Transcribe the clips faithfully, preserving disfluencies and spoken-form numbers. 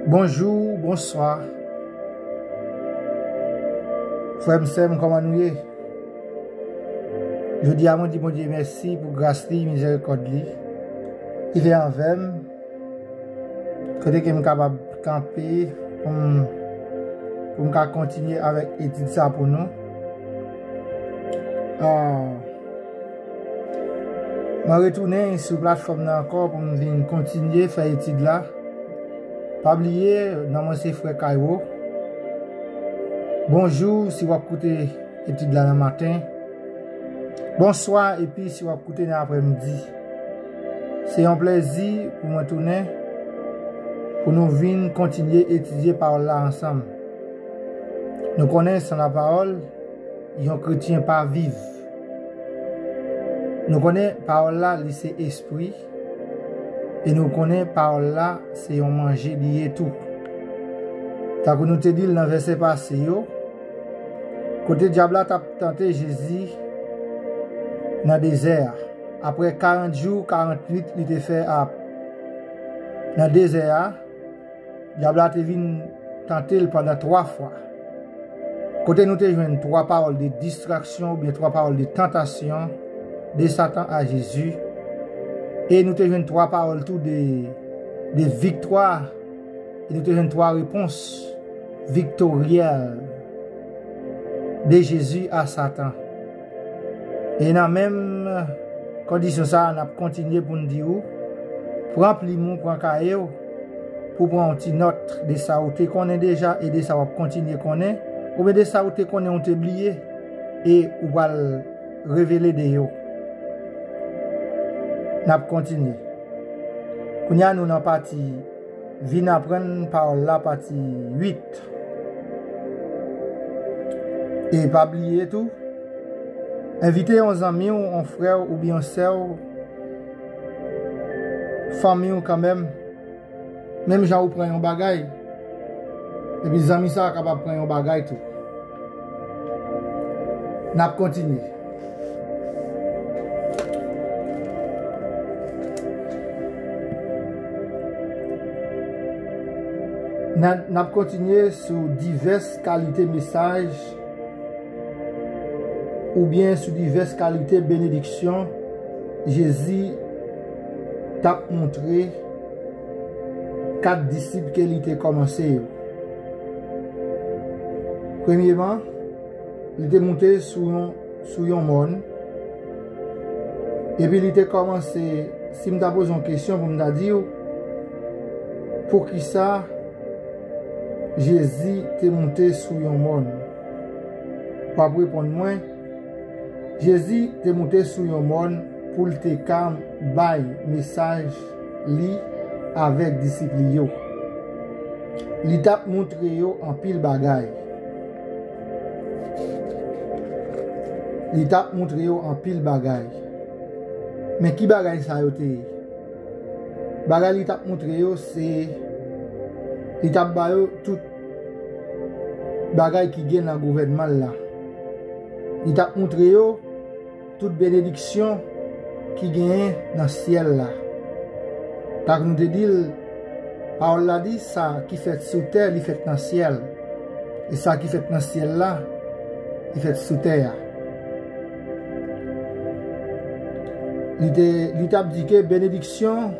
Bonjou, bonswa. Frè m, sè m, kòman nou ye? Jodi a, mwen di Bondye mèsi pou gras li, mizèrikòd li, ki fè avè m, kote ke m kapab kanpe pou m, pou m ka kontinye avèk etid sa pou nou. Ah, Mwen retounen sou platfòm nan ankò pou m vin kontinye fè etid la. Pa bliye, non mwen se Frè Kaywo. Bonjou si w ap koute etid la nan maten. Bonswa epi si w ap koute nan aprèmidi. Se yon plèzi pou mwen tounen, pou nou vin kontinye etidye pawòl la ansanm. Nou konnen san lapawòl, yon kretyen pa viv. Nou konnen pawòl la, li se espri, e nou konnen pawòl la, se yon manje li ye tou. Tankou nou te di l nan vèsè pase yo, kote dyab la t ap tante Jezi nan dezè a. Apre karant jou, karant nuit, li te fè a, nan dezè a, dyab la te vin tante l pandan twa fwa. Kote nou te jwenn twa pawòl de distraksyon oubyen twa pawòl de tantasyon de Satan a Jezi. E nou te jwenn twa pawòl tou de, de viktwa. E nou te jwenn twa repons viktoryèl de Jezi a Satan. E nan menm kondisyon sa a, n ap kontinye pou n di w, pran plim ou, pran kaye w, pou w pran yon ti nòt de sa ou te konnen deja e de sa w ap kontinye konnen, oubyen de sa ou te konnen ou te bliye e ou pral revele de yo. N ap kontinye. Kounye a, nou nan pati Vin aprann pawòl la, pati uit. E pa bliye tou, envite yon zanmi w, yon frè w oubyen yon sè w, fanmi w kanmenm, menm jan ou pran yon bagay, epi zanmi sa a kapab pran yon bagay tou. N ap kontinye. N a, n ap kontinye sou divès kalite mesaj oubyen sou divès kalite benediksyon Jezi t ap montre kat disip ke li te kòmanse yo. Premyeman, li te moute sou yon, sou yon mòn, epi li te kòmanse, si m ta poze yon kesyon pou m ta di w, poukisa Jezi te moute sou yon mòn? W ap reponn mwen, Jezi te moute sou yon mòn pou l te ka bay mesaj li avèk disip li yo. Li t ap montre yo anpil bagay. Li t ap montre yo anpil bagay. Men ki bagay sa yo te ye? Bagay li t ap montre yo, se, li t ap ba yo tout bagay ki gen nan gouvènman l la. Li t ap montre yo tout benediksyon ki genyen nan syèl la. Tankou nou te di l, pawòl la di, sa ki fèt sou tè, li fèt nan syèl. E sa ki fèt nan syèl la, li fèt sou tè a. Li te, li t ap di ke benediksyon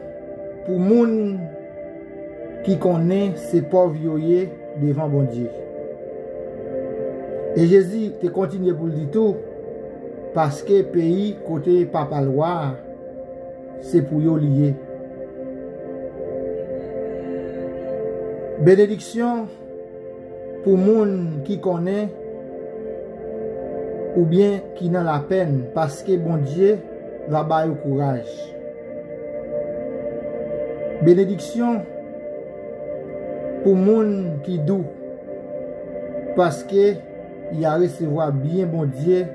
pou moun ki konnen se pòv yo ye devan Bondye. E Jezi te kontinye pou l di tou, paske peyi kote papa l wa a, se pou yo li ye. Benediksyon pou moun ki konnen oubyen ki nan lapenn, paske Bondye va ba yo kouraj. Benediksyon pou moun ki dou, paske y a resevwa byen Bondye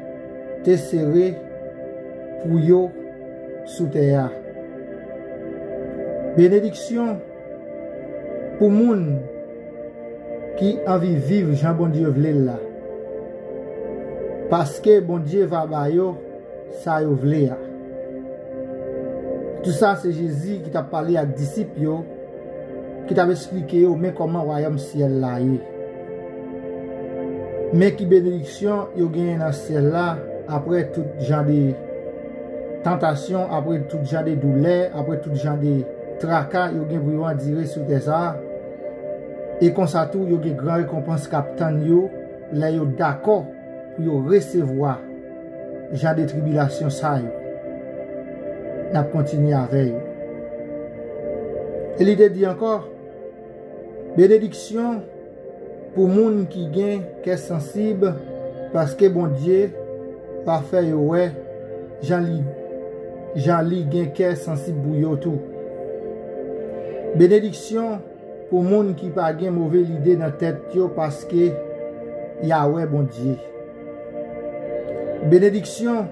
te sere pou yo sou tè a. Benediksyon pou moun ki anvi viv jan Bondye vle l la, paske Bondye va ba yo sa yo vle a. Tout sa se Jezi ki t ap pale ak disip yo ki t ap esplike yo men kòman wayòm syèl la ye. Men ki benediksyon yo genyen nan syèl la apre tout jan de tantasyon, apre tout jan de doulè, apre tout jan de traka yo gen pou yo andire sou tè sa a. E konsa tou, yo gen gran rekonpans k ap tann yo lè yo dakò pou yo resevwa jan de tribilasyon sa yo. N ap kontinye avè yo. E li te di ankò, benediksyon pou moun ki gen kè sansib, paske Bondye va fè yo wè jan li, jan li gen kè sansib pou yo tou. Benediksyon pou moun ki pa gen move lide nan tèt yo, paske y a wè Bondye. Benediksyon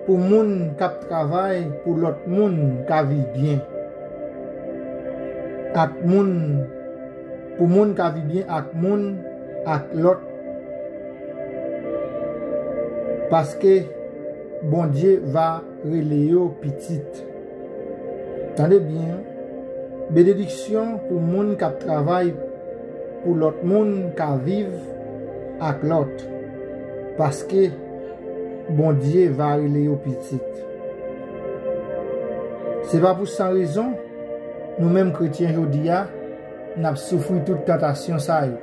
pou moun k ap travay pou lòt moun ka viv byen ak moun, pou moun ka viv byen ak moun, ak lòt, paske Bondye va rele yo pitit. Tande byen, benediksyon pou moun k ap travay pou lòt moun ka viv ak lòt, paske Bondye va rele yo pitit. Se pa pou san rezon, nou menm kretyen jodi a, n ap soufri tout tantasyon sa yo.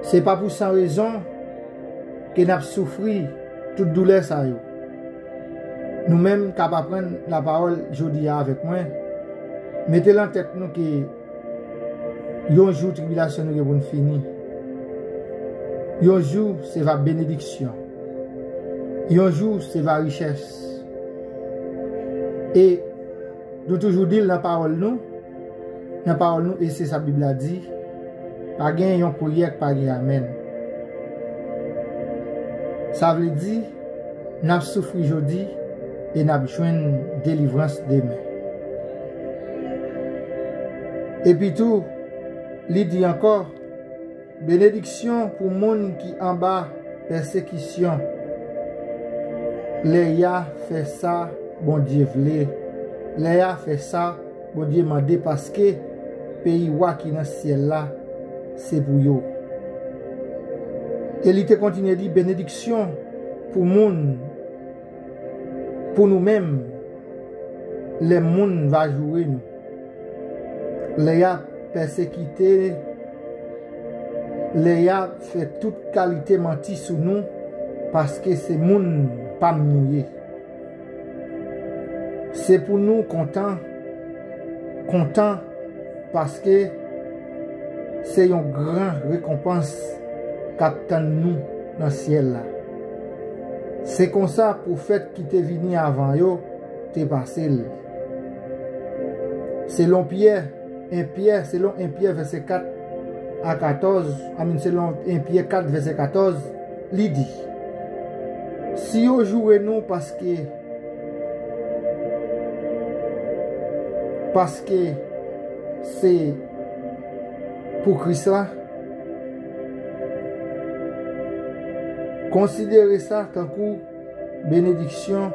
Se pa pou san rezon ke n ap soufri tout doulè sa yo. Nou menm k ap aprann lapawòl jodi a avèk mwen, mete nan tèt nou ke yon jou tribilasyon nou gen pou n fini. Yon jou se va benediksyon. Yon jou se va richès. E nou toujou di l nan pawòl nou, nan pawòl nou, e se sa Bib la di, pa gen yon priyè k pa gen amèn. Sa vle di, n ap soufri jodi e n ap jwenn delivrans demen. Epi tou, li di ankò, benediksyon pou moun ki anba pèsekisyon, lè y a fè sa Bondye vle, lè y a fè sa Bondye mande, paske peyi wa ki nan syèl la, se pou yo. E li te kontinye di, benediksyon pou moun, pou nou menm, lè moun va joure nou, lè y a pèsekite, lè y a fè tout kalite manti sou nou, paske se moun pa m nou ye. Se pou nou kontan, kontan, paske se yon gran rekonpans k ap tann nou nan syèl la. Se konsa pwofèt ki te vini avan yo te pase l. Selon Pyè, en Pyè, selon en Pyè vèsè kat a katòz, I mean, selon en Pyè kat vèsè katòz, li di, si yo joure nou paske, paske se pou Kris la, konsidere sa tankou benediksyon,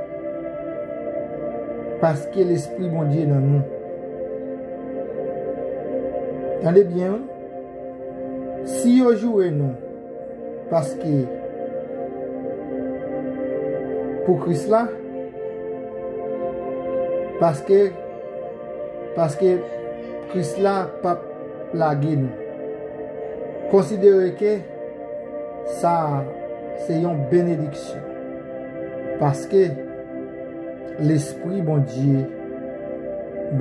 paske Lespri Bondye nan nou. Tande byen, wi. Si yo joure nou, paske pou Kris la, paske, paske Kris la p ap lage nou. Konsidere ke sa a se yon benediksyon, paske Lespri Bondye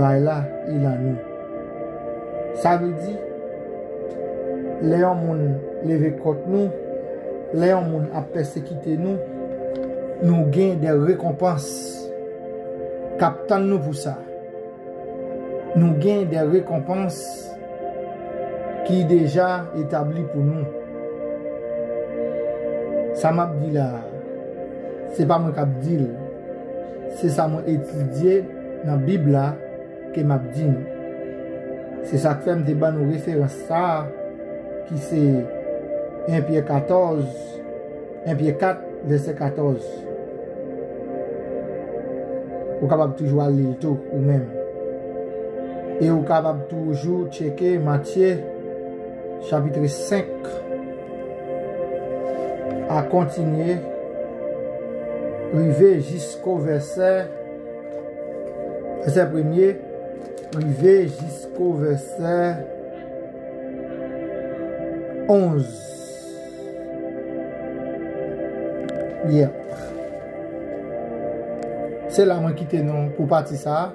bay la, il a nou. Sa vle di, lè yon moun leve kont nou, lè yon moun ap pèsekite nou, nou gen de rekonpans k ap tann nou pou sa. Nou gen de rekonpans ki deja etabli pou nou. Sa m ap di la a, se pa mwen k ap di l. Se sa mwen etidye nan Bib la ke m ap di nou. Se sa k fè m te ban nou referans sa a, ki se en Pyè katòz, en Pyè kat, vèsè katòz. Ou kapab toujou al li l tou, ou menm. E ou kapab toujou tcheke Matye chapit senk a kontinye rive jisko vèsè, vèsè premye, rive jisko vèsè onz. Yep. Se la mwen kite nou pou pati sa a.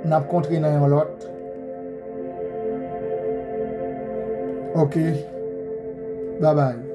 N ap kontre nan yon lòt. Ok. Babay.